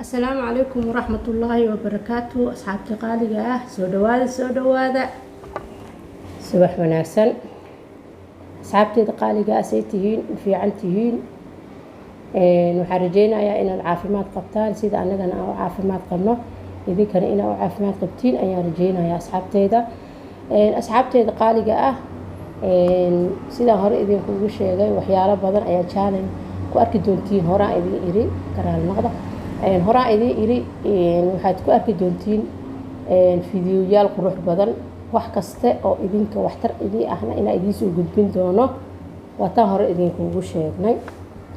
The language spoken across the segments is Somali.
Asalaamu calaykum waraxmatullaahi wabarakaatu. Asxaabtii qaaliga ah, soo dhawaada, soo dhawaada, subax wanaagsan. Asxaabteeda qaaliga ah, say tihiin? U fiican tihiin? Waxaan rajeynayaa inaad caafimaad qabtaan sida annagana aan u caafimaad qabno. Idinkana inaad u caafimaad qabtiin ayaan rajeynayaa, asxaabteyda. Asxaabteeda qaaliga ah, sidaan hore idinkugu sheegay, waxyaalo badan ayaa challenge ku arki doontiin. Horaan idin iri, karaal noqda, horaan idin iri, waxaad ku arki doontiin fiidiyoyaal qurux badan. Wax kaste oo idinka waxtar idii ahna inaa idiin soo gudbin doono waa taan hore idinkugu sheegnay.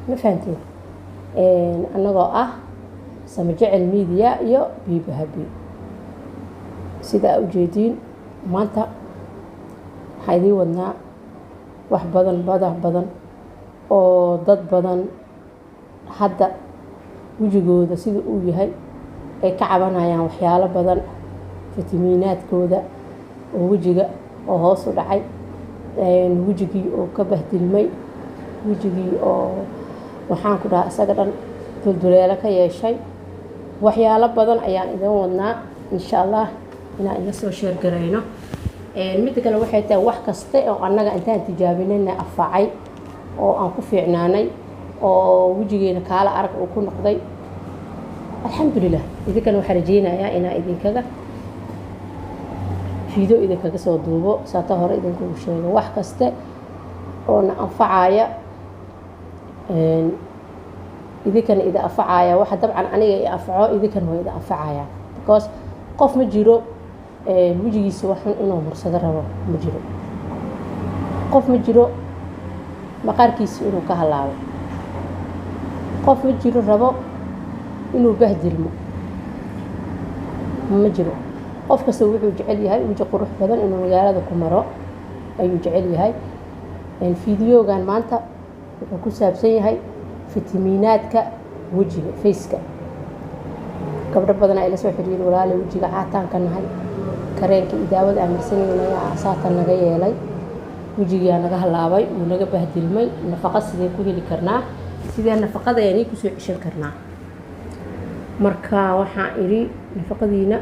Ma fahanteen? Annagoo ah Sama Jecel Media iyo Biiba Habi, sida aa ujeediin, maanta waxaa idiin wadnaa wax badan badan badan oo dad badan hadda wejigooda sida uu yahay ay ka cabanayaan, waxyaalo badan, fitamiinaadkooda oo wejiga oo hoos u dhacay, wejigii oo ka bahdilmay, wejigii oo, waxaan ku dhahaa, isaga dhan dulduleelo ka yeeshay. Waxyaalo badan ayaan idin wadnaa, insha Allah, inaan idin soo share garayno. Midda kale waxay tahay, wax kaste oo annaga intaan tijaabinayna anfacay oo aan ku fiicnaanay oo wejigeena kaala arag uu ku noqday, alxamdulilah, idinkana waxaa rajeynayaa inaa idinkaga fiido idinkaga soo duubo. Saata hore idinkugu sheego, wax kaste oo na anfacaya idinkana idin anfacaya. Waxa dabcan aniga i anfaco idinkana waa idin anfacaya, because qof ma jiro wejigiisa wax xun inuu marsado rabo. Ma jiro qof, ma jiro maqaarkiisa inuu ka halaabo. Qof ma jiro rabo inuu bahdilmo. Ma jiro. Qof kasta wuxuu jecel yahay weji qurux badan inuu magaalada ku maro ayuu jecel yahay. Fideogan maanta wuxuu ku saabsan yahay fitamiinaadka wejiga, faceka. Gabdho badan ay la soo xiriiri: "Walaale, wejiga caataan ka nahay, kareenka iyo daawada aan marsanayna saatan naga yeelay, wejigiyaa naga halaabay, wuu naga bahdilmay. Nafaqa sidee ku heli karnaa? Sidee nafaqadeeni kusoo ceshan karnaa?" Marka waxaan idhi, nafaqadiina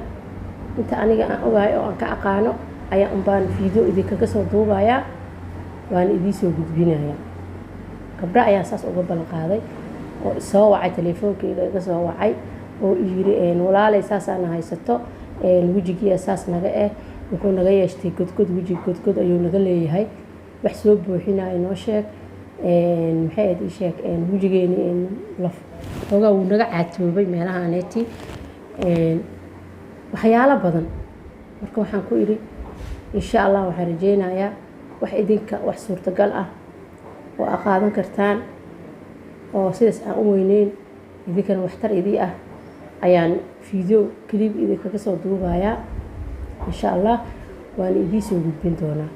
inta aniga aan ogahay oo aan ka aqaano ayaa unbaan video idinkaga soo duubayaa, waana idiin soo gudbinayaa. Gabdho ayaa saas uga ballan qaaday oo isoo wacay, telefoonkeyga iga soo wacay oo yiri: "Walaalay, saasaana haysato, wejigiya saas naga eh, wuxuu naga yeeshtay godgod, wejiga godgod ayuu naga leeyahay. Wax soo buuxinaya noo sheeg. Maxay ahayd, ii sheeg, wejigeeni laf xoogaa wuu naga caatoobay meelahaneeti, waxyaalo badan." Marka waxaan ku idhi, insha Allah, waxaan rajeynayaa wax idinka wax suurtagal ah oo aa qaadan kartaan oo sidaas aan u weyneyn, idinkana waxtar idii ah ayaan video clip idinkaga soo duubayaa, insha Allah, waana idiin soo gudbin doonaa.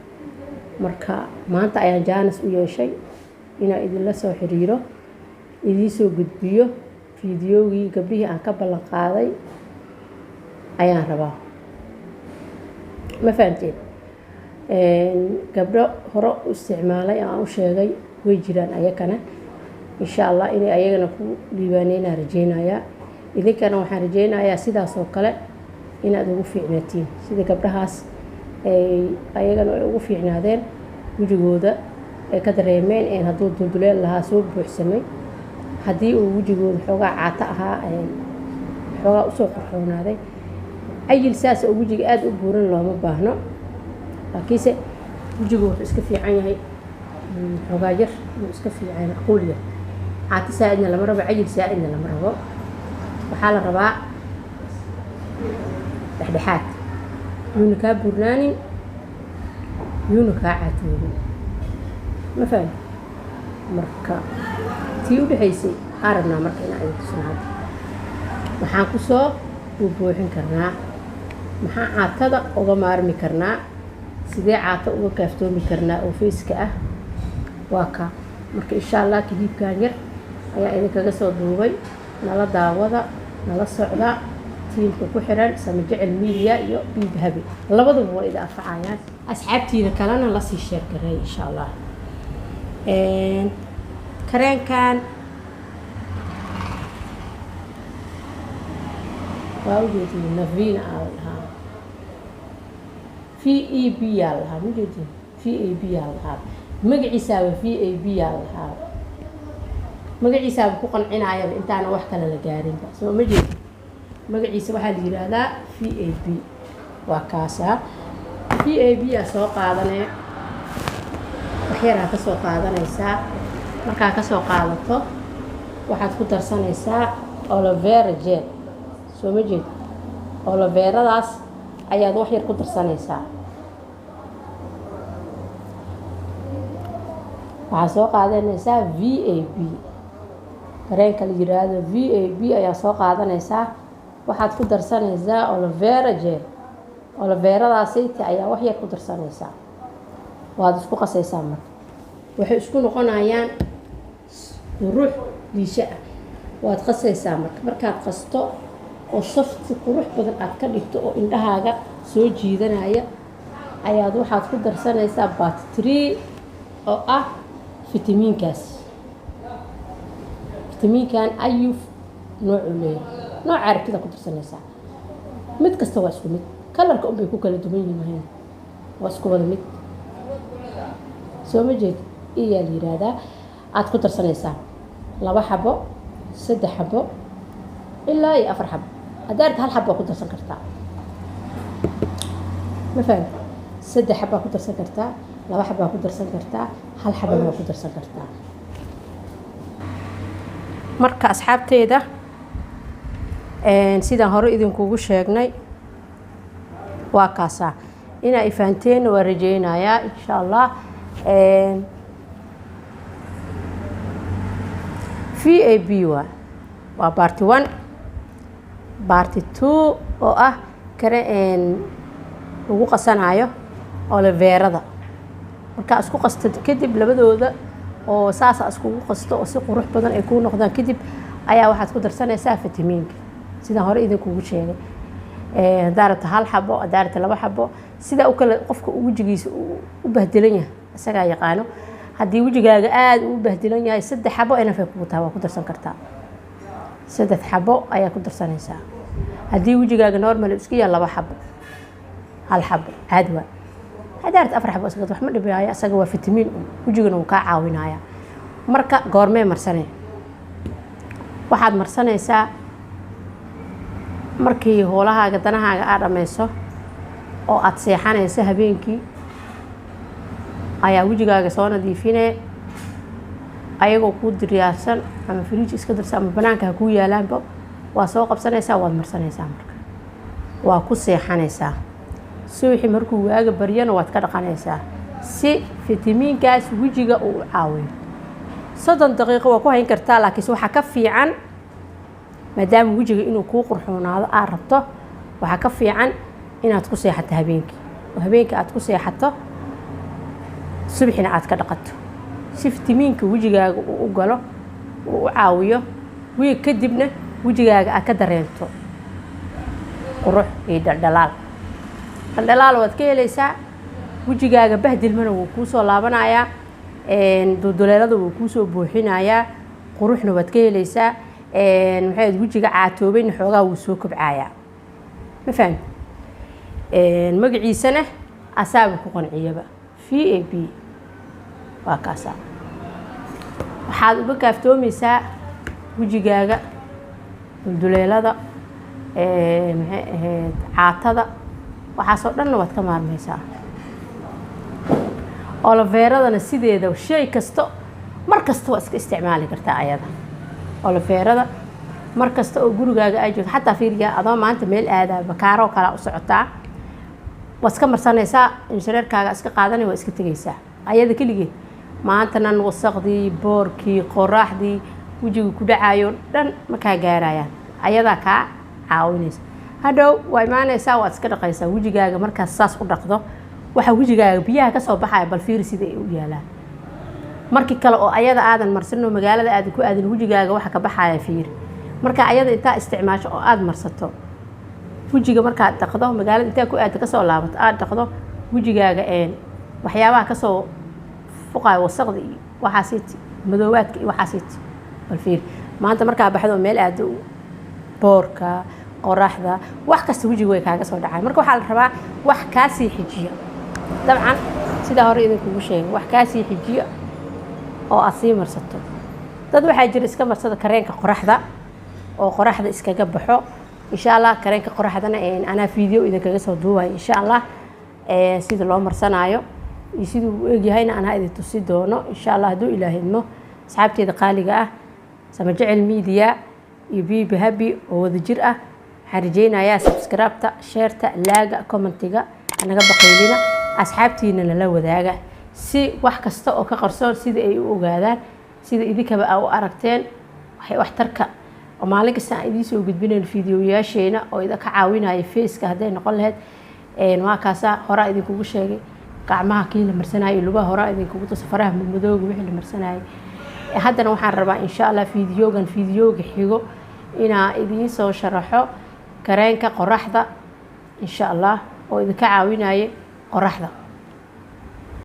Marka maanta ayaan jaanis u yeeshay inaan idinla soo xiriiro, idiin soo gudbiyo fideogii gabdhihii aan ka ballan qaaday ayaan rabaa. Ma fahamteen? Gabdho hore u isticmaalay aan u sheegay way jiraan ayakana. Insha Allah inay ayagana ku liibaaneynaa rajeynayaa. Idinkana waxaan rajeynayaa sidaas oo kale inaad ugu fiicnaatiin sida gabdhahaas ay ayagana ay ugu fiicnaadeen, wejigooda ay ka dareemeen hadduu dulduleel lahaa soo buuxsamay, haddii uu wejigooda xoogaa caato ahaa xoogaa usoo qorxoonaaday. Cayil saas oo wejiga aada u buuran looma baahno, laakiinse wejigu wuxuu iska fiican yahay xoogaa yar inuu iska fiican, macquul yahay. Caato saa-idna lama rabo, cayil saa-idna lama rabo. Waxaa la rabaa dhexdhexaad, yuuna kaa buurnaanin, yuuna kaa caatoobin. Ma fahamti? Marka tii u dhexaysay aan rabnaa marka inaan idin tusno hadda. Waxaan kusoo buubuuxin karnaa, maxaa caatada uga maarmi karnaa, sidee caato uga kaaftoomi karnaa oo faceka ah, waa kaa. Marka insha Allah clipkan yar ayaa idinkaga soo duubay. Nala daawada, nala socda. Tiimka ku xiran Sama Jecel Media iyo Biib Habi labaduba waa idin anfacayaan. Asxaabtiina kalena lasii share gareey, insha Allah. Kareenkan Waa ujeedin, Navina aa la dhahaa, VEB aa la dhahaa, ma ujeedin? VAB aa la dhahaa magaciisaaba, VAB aa la dhahaa magaciisaaba ku qancinaayaba intaana wax kale la gaarinba. Soo ma jeedin? Magaciisa waxaa la yiraahdaa VAB. Waa kaasaa VAB aa soo qaadanee, waxyaraa ka soo qaadanaysaa. Markaa ka soo qaadato, waxaad ku darsanaysaa aloe vera gel. Soo ma jeed? Aloe veradaas ayaad wax yar ku darsanaysaa. Waxaad soo qaadanaysaa VAB, kareenka la yiraahdo VAB ayaa soo qaadanaysaa. Waxaad ku darsanaysaa aloe vera gel. Aloe veradaasayta ayaa wax yar ku darsanaysaa, waad isku qasaysaa. Marka waxay isku noqonayaan qurux liisho ah. Waad qasaysaa. Marka markaad qasto oo soft qurux badan aad ka dhigto oo indhahaaga soo jiidanaya, ayaad waxaad ku darsanaysaa part 3 oo ah fitamiinkaas. Fitamiinkan ayuf noocuu leeyahay, nooca aragtida ku darsanaysaa. Mid kasta waa isku mid, colorka unbay ku kala duwan yihiin, waa isku wada mid. Soo ma jeed? Iyaa la yiraahdaa. Aad ku darsanaysaa 2 xabo, 3 xabo, ilaa iyo 4 xabo. Haddaa rabto 1 xabo waa ku darsan kartaa, ma fahamti? 3 xabaa ku darsan kartaa, 2 xabaa ku darsan kartaa, 1 xabana waa ku darsan kartaa. Marka asxaabteeda, sidaan hore idinkugu sheegnay, waa kaasaa. Inaa ifahanteen waa rajeynayaa, insha Allah. VAB waa part 1, part 2 oo ah kare lagu qasanayo aloe verada. Markaa isku qasto kadib labadooda oo saasa iskugu qasto oo si qurux badan ay kuu noqdaan, kadib ayaa waxaad ku darsanaysaa fitamiinka sidaan hore idinkugu sheegay. Haddaa rabto 1 xabo, haddaa rabto 2 xabo, sidaa u kale qofka wejigiisa u bahdilan yahay isagaa yaqaano. Haddii wejigaaga aada uu bahdilan yahay, 3 xabo inafay kugu tahay, waa ku darsan kartaa, 3 xabo ayaa ku darsanaysaa. Haddii wejigaaga normal iska yahay, 2 xabo, 1 xabo caadi waa. Haddaa rabto 4 xabo iska, wax ma dhibaayo, asaga waa fitamiin, wejigana wuu kaa caawinaya. Marka goormee marsanay? Waxaad marsanaysaa markii howlahaaga danahaaga aad dhammayso oo aad seexanayso habeenkii, ayaa wejigaaga soo nadiifinee ayagoo kuu diyaarsan, ama firiij iska darsa ama banaanka ha kuu yaalaanba, waa soo qabsanaysaa, waad marsanaysaa. Marka waa ku seexanaysaa. Subaxii markuu waaga baryana waad ka dhaqanaysaa si fitamiinkaas wejiga uu u caawiyo. 30 daqiiqo waa ku hayn kartaa, laakiinse waxaa ka fiican, maadaama wejiga inuu kuu qurxoonaado aad rabto, waxaa ka fiican inaad ku seexato habeenkii, oo habeenkii aad ku seexato, subaxina aad ka dhaqato, si fitamiinka wejigaaga uu u galo, uu u caawiyo. Wiig kadibna wejigaaga aad ka dareento qurux iyo dhaldhalaal. Dhaldhalaal waad ka helaysaa, wejigaaga bahdilmana wuu kuu soo laabanayaa, dulduleelada wuu kuu soo buuxinayaa, quruxna waad ka helaysaa. Maxay ahayd, wejiga caatoobayna xoogaa wuu soo kobcayaa, ma fahamti? Magaciisana asaaba ku qanciyaba, VAB waa kaasaa. Waxaad uga kaaftoomaysaa wejigaaga dulduleelada, maxay ahayd, caatada, waxaasoo dhanna waad ka maarmaysaa. Aloe veradana sideeda shay kasto mar kasta waa iska isticmaali kartaa ayada. Aloe verada mar kasta oo gurigaaga ay joogto, xataa fiiriya, adoo maanta meel aadaa, bakaaroo kalaa u socotaa, waad iska marsanaysaa, inshareerkaaga iska qaadanay, waa iska tegaysaa. Ayada keligeed maantanan wasaqdii, boorkii, qoraaxdii wejiga ku dhacayo dhan ma kaa gaarayaan, ayadaa kaa caawinaysa. Hadhow waa imaanaysaa, waad iska dhaqaysaa wejigaaga. Markaas saas u dhaqdo, waxa wejigaaga biyaha kasoo baxaya bal fiiri sida ay u yaalaan. Markii kale oo ayada aadan marsanin oo magaalada aadan ku aadin, wejigaaga waxa ka baxaya fiiri. Marka ayada intaa isticmaasho oo aada marsato wejiga, markaad dhaqdo, magaalada intaa ku aada kasoo laabato, aada dhaqdo wejigaaga, waxyaabaha kasoo fuqayo, wasaqda iyo waxaasiti, madoowaadka iyo waxaasiti, bal fiiri. Maanta markaa baxdo meel aado, boorka, Qoraxda wax kasta wejiga way kaaga soo dhacay. Marka waxaa la rabaa wax kaasii xijiya. Dabcan sidaa hore idinkugu sheegay, wax kaasii xijiya oo aad sii marsato. Dad waxaa jira iska marsada kareenka qoraxda oo qoraxda iskaga baxo. Insha Allah kareenka qoraxdana anaa video idinkaga soo duubayo, insha Allah, sida loo marsanaayo iyo siduu u egyahayna anaa idin tusi doono, insha Allah, hadduu Ilaah idmo. Asxaabteeda qaaliga ah, Sama Jecel Media iyo Bibi Happy oo wada jir ah, waxaan rajeynayaa subscribe-ta, share-ta, like-ga, comment-iga hanaga baqaylina, asxaabtiina nala wadaaga, si wax kasta oo ka qarsoon sida ay u ogaadaan, sida idinkaba aa u aragteen waxay waxtarka oo maalin kasta aan idiin soo gudbinayno fiidiyoyaasheena oo idinka caawinaya face-ka hadday noqon lahayd. Waa kaasaa horaa idinkugu sheegay gacmaha kii la marsanayay, lugaha horaa idinkugu tusa, faraha madmadooga wixii la marsanayay. Haddana waxaan rabaa, insha Allah, fiidiyogan fiidiyooga xigo inaa idiin soo sharaxo kareenka qoraxda, insha Allah, oo idinka caawinaya qoraxda.